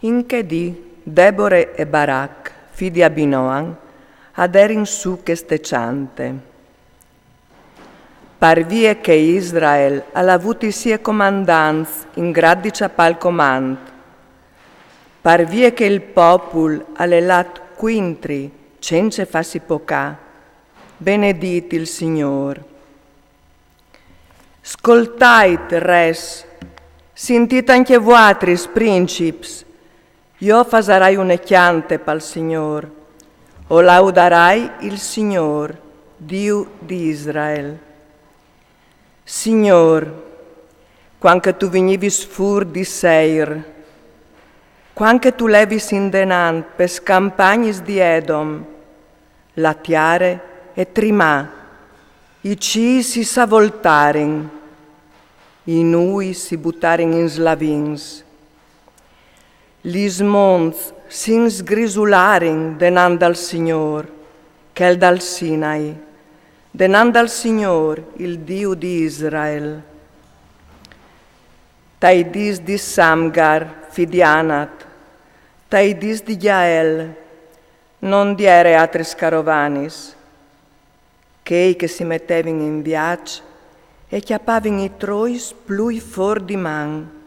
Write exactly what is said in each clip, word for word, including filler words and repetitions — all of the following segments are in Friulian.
In chê dì Debore e Barac, fi di Abinoam, a derin sù cheste ciante. Par vie che Israel al à vût i siei comandants in grât di cjapâ il comant, par vie che il popul al è lât cuintri cence fâsi pocâ, benedît il Signôr. Scoltait, res, sintît ancje vuatris, princips, jo fasarai une cjante pal Signôr, o laudarai il Signôr, Diu di Israel. Signôr, cuant che tu vignivis fûr di Seir, cuant che tu levis indenant pes campagnis di Edom, la tiere e trimà, i cîi si savoltarin, i nûi si butarin in slavins. Lis monts si sgrisularin denant dal Signôr, chel dal Sinai, denant dal Signôr, il Diu di Israel. Tai dîs di Samgar, fi di Anat, tai dîs di Jael, no 'nd jere atris carovanis. Chei che si metevin in viaç e cjapavin i trois plui fôr di man.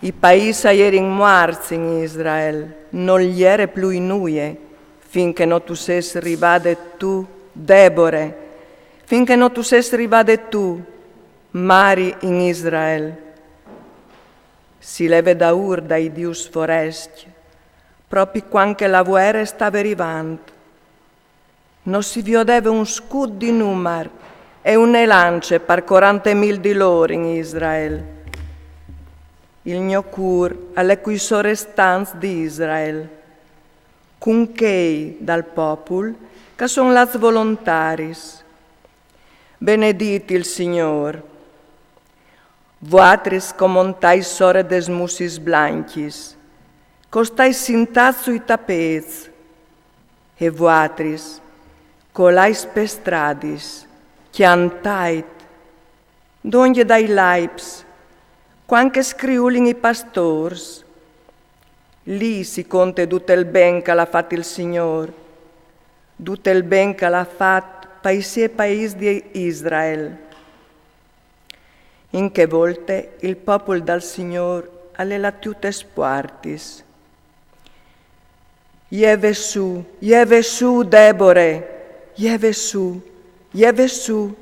I paîs a jerin muarts in Israel, nol jere plui nuie, fin che no tu sês rivade tu, Debore, fin che no tu sês rivade tu, mari in Israel. Si leve daûr dai dius forescj, propi cuant che la vuere e stave rivant. No si viodeve un scut di numar e une lance par corante mil di lôr in Israel. Il gno cûr al è cui sorestants di Israel, cun chei dal popul che a son lâts volontaris. Benedît il Signôr. Vuatris che o montais sore des mussis blancjis, che o stais sintâts sui tapêts, e vuatris che o lais pes stradis, cjantait, dongje dai laips, cuant che scriulin i pastôrs. Li si conte dut il ben che al à fat il Signôr, dut il ben che al à fat pai siei paîs di Israel. In chê volte il popul dal Signôr al è lât jù tes puartis. Jeve sù, jeve sù, Debore, jeve sù, jeve sù,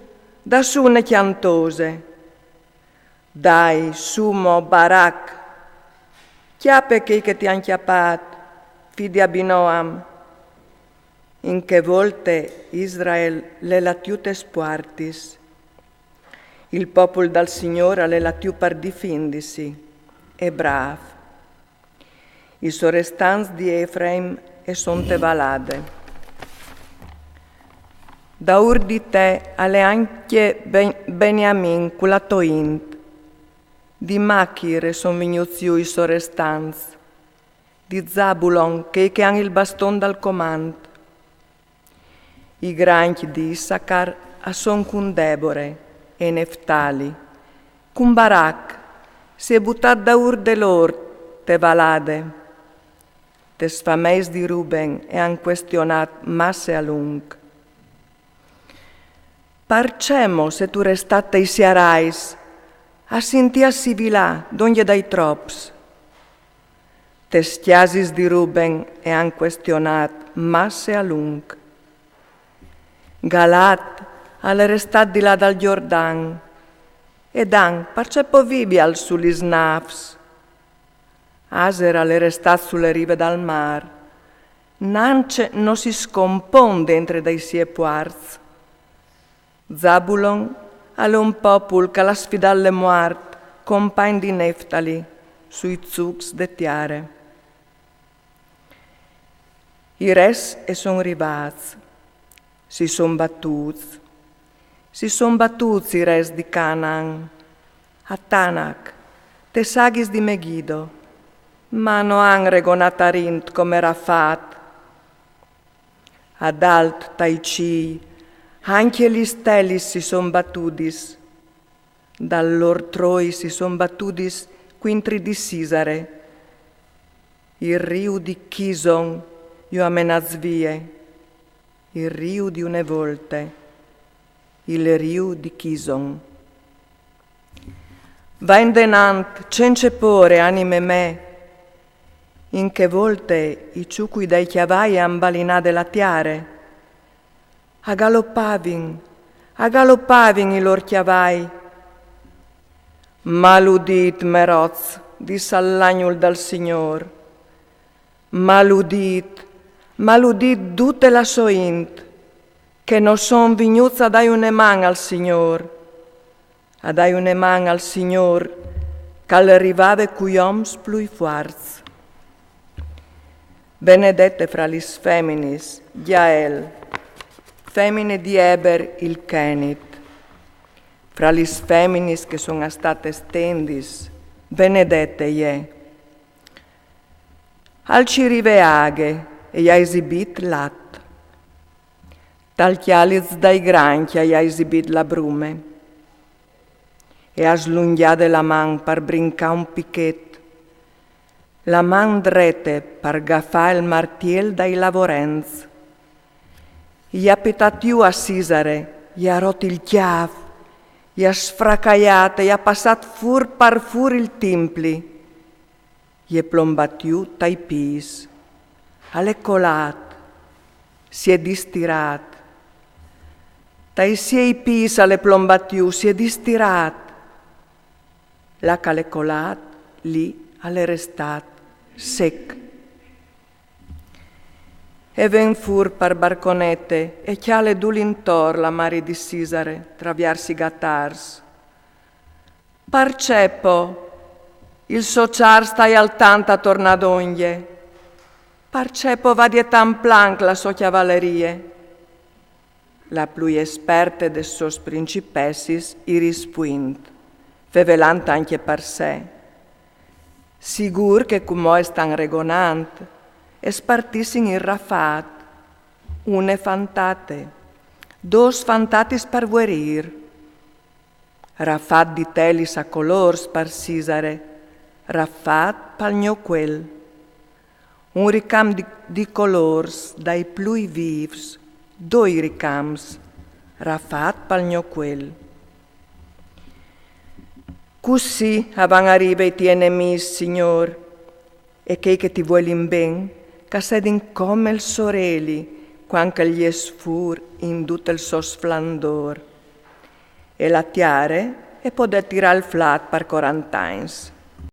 da sù une cjantose. Dai, sù mo, Barac, cjape chei che ti àn cjapât, fi di Abinoam. In chê volte Israel al è lât jù tes puartis. Il popul dal Signôr al è lât jù par difindisi, e brâf. I sorestants di Efraim e son te valade. Daûr di te al è ancje Ben-, Beniamin cu la tô int. Di Machir e son vignûts jù i sorestants. Di Zabulon, chei che àn il baston dal comant. I grancj di Issacar a son cun Debore e Neftali, cun Barac, si è butât daûr de lôr te valade. Tes fameis di Ruben e àn cuestionât masse a lunc. Parcè mo sêstu restât tai siarais a sintî a sivilâ dongje dai trops? Tes cjasis di Ruben e àn cuestionât masse a lunc. Galad al è restât di là dal Jordan, e Dan parcè po vivial su lis nâfs? Aser al è restât su le rive dal mâr, nancje no si scompon dentri dai siei puarts. Zabulon al è un popul che al à sfidât le muart compagn di Neftali sui zûcs de tiere. I res e son rivâts, si son batûts, si son batûts i res di Canaan, a Tanac, tes aghis di Meguido, ma no àn regonât a rint come Rafat. Adalt tai cîi, ancje lis stelis si son batudis, dal lôr troi si son batudis Intri di Sisare, il riu di Chison ju à menâts vie, il riu di une volte, il riu di Chison. Va indenant, cence pôre, anime mê, in chê volte i çucui dai cjavai a àn balinade la tiare. A galopavin, a galopavin i lôr cjavai. Maludît, merots, dissal l'agnul dal Signôr. Maludît, maludît dute la sô int, che no son vignûts a dâi une man al Signôr, a dâi une man al Signôr, che al rivave cui oms plui fuarts. Benedete fra lis feminis, Jael, femine di Eber il Kenit, fra lis feminis che son a stâ tes tendis, benedete e je. Al cîr i ve aghe e i à esibît lat. Tal cjaliç dai grancj i à esibît la brume. E à slungjade la man par brincâ un pichet, la man drete par gafâ il martiel dai lavorents. I à pitât jù a Sisare, i à rot il cjâf, i à sfracaiât e i à passât fûr par fûr il timpli. I è plombat jù tai pîts. Al è colât, si è distirât. Tai siei pîts al è plombat jù, si è distirât. Là che al è colât, li al è restât sec. E ven fûr par barconete e cjale dulintor la mari di Sisare, traviers i gatârs. Parcè po il so cjar staial tant a tornâ dongje? Parcè po vadie tant planc la sô cjavalerie? La plui esperte des sôs principessis i rispuint, fevelant ancje par se: Sigûr che cumò e stan regonant, e spartissin il rafât, une fantate, dôs fantatis par vuerîr. Rafât di telis a colôrs par Sisare, rafât pal gno cuel. Un ricam di, di colôrs dai plui vîfs, doi ricams, rafât pal gno cuel. Cussì a van a rive i tiei nemîs, Signôr, e chei che ti vuelin ben, che a sedin come il soreli, cuant che al jes fûr in dut il so sflandôr. E la tiare e podè tirâ il flat par corant'agns.